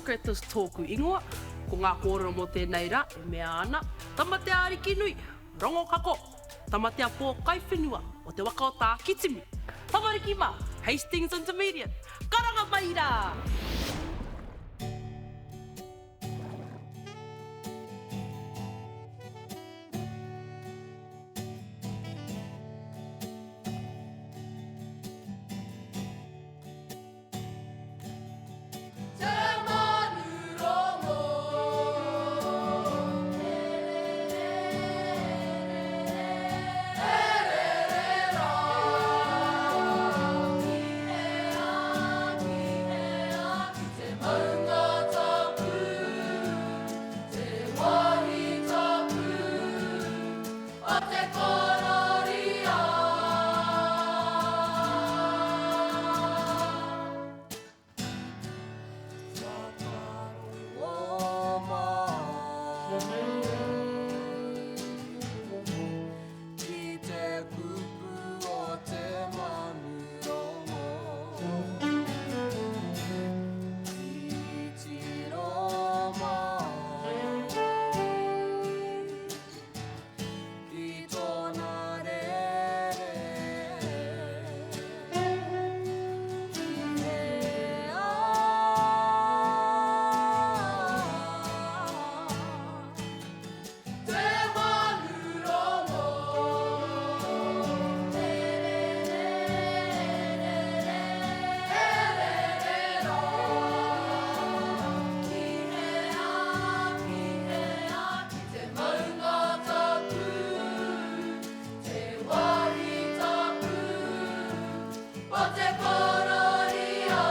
Socrates tōku ingoa. Ko ngā kōrero mō tēnei rā e mea ana, Tamatea-ariki-nui, Rongokako, Tamatea-pōkai-whenua o te waka o Tākitimu, Tamariki mā, Hastings Intermediate, karanga mai rā! Te manu rongo E rere, e rere, e rere rā Ki hea, ki hea, ki te maunga tapu Te wāhi tapu o te kororia. Whakarongo mai ki te kupu o te manu rongo. Titiro mai. Ki tōna rere, ki hea? Te manu rongo, e rere, rere, e rere rā. Ki hea, ki hea, ki te maunga tapu, te wāhi tapu o te kororia.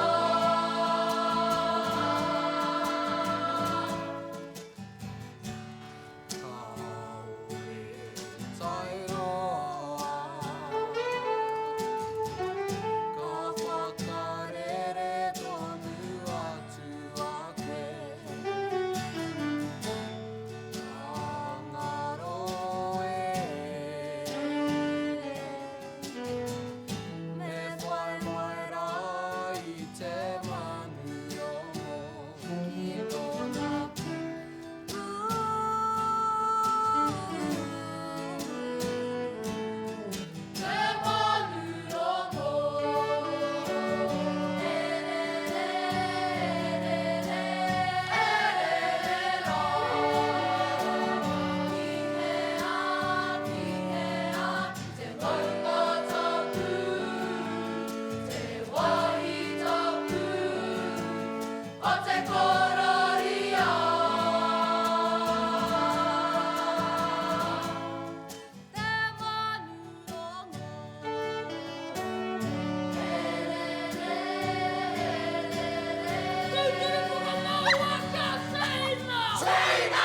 Kāore tae roa, ka whakarere tonu atu a koe. Ka ngaro e, me whai mai rā i te manu rongo ki tōna Te manu rongo, e rere, rere, e rere rā. Ki hea, ki hea, ki te maunga tapu, te wāhi tapu. O te kororia. Te manu rongo. E rere, e rere. Tūturu whakamaua kia Seina! Seina!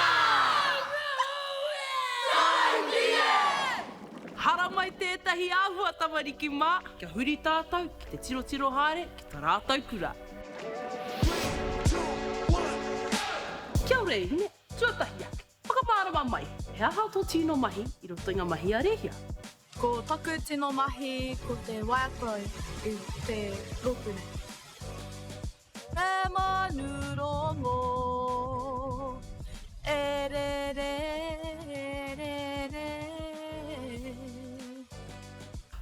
Haramai tētahi āhua tamariki mā, kia huri tātou ki te tirotiro haere ki ta rātou kura. Kia ora e hine, tuatahi ake, whakamārama mai, he aha tō tino mahi i roto i ngā mahi a Rēhia? Ko taku tino mahi ko te waiata i te rōpū nei. He manu rongo e rere, e rere.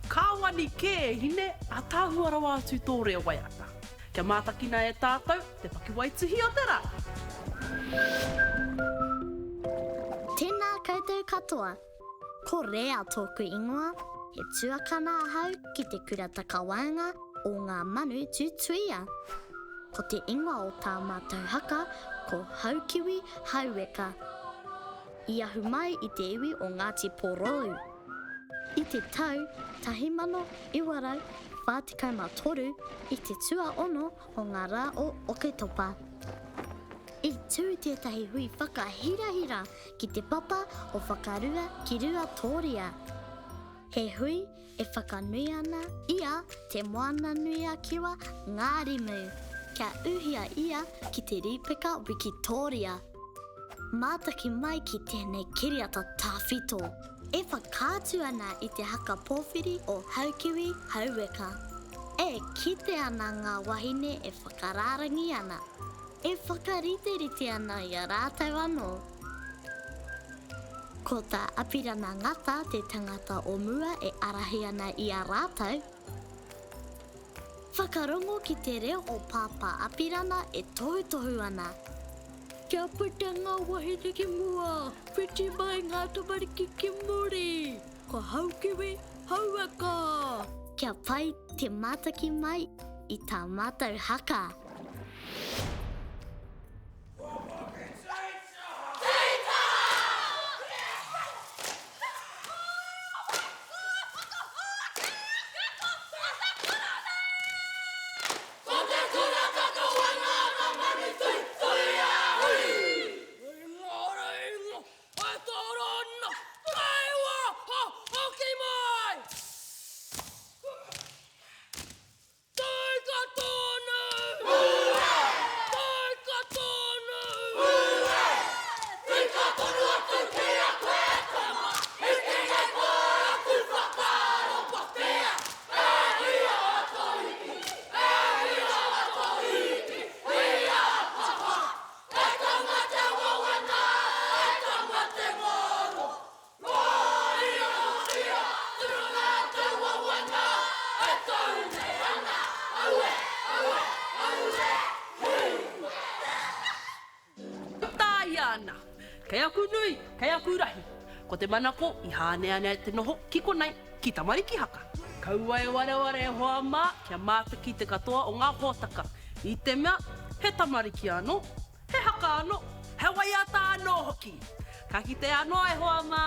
Kāwani kē e hine, ātaahua rawa atu tō reo waiata. Kia mātakina e tātou te pakiwaituhi o te rā! Tēnā koutou katoa. Ko Rea tōku ingoa, he tuakana ahau ki te kura takawaenga o Ngā Manu Tutuia. Ko te ingoa o tā mātou haka ko Haukiwi Haueka. I ahu mai i te iwi o Ngāti Porou. I te tau 1943 i te tuaono o ngā rā o Oketopa, i tū tētahi hui whakahirahira ki te papa o Whakarua ki Ruatōria. He hui e whakanui ana i a Te Moananui-a-Kiwa Ngārimu, kia uhia ia ki te Rīpeka Wikitōria. Mātaki mai ki tēnei kiriata tawhito e whakaatu ana i te haka pōwhiri o Haukiwi Hauweka. E kite ana ngā wahine e whakarārangi ana. e whakariterite ana i a rātou anō. Ko tā Apirana Ngata te tangata o mua e ārahi ana i a rātou. Whakarongo ki te reo o Pāpā Apirana e tohutohu ana. Kia puta ngā wahine ki mua, whiti mai ngā tamariki ki muri. Ko Haukiwi, haueka! Kia pai te mātaki mai i tā mātou haka. Ko te kura kakawana ka manu tui tui a hui! Inga inga, e toro ana, kei waho hoki mai! Tika tonu! Hūrē! Tika tonu! Hūrē! Tika tonu atu ki a koe e tama, i tēnei pō aku whakaaro patea, e hia Matariki, e hia Matariki, hia papa, e tama te wawana, e tama te ngaro. Tāia ana. Kei aku nui, kei aku rahi. Ko te manako i hāneanea te noho ki konei, ki Tamariki Haka. Kaua e wareware e hoa mā, kia mātaki te katoa o ngā hōtaka, i te mea, he tamariki anō, He haka anō, he waiata anō hoki. Ka kite anō e hoa mā.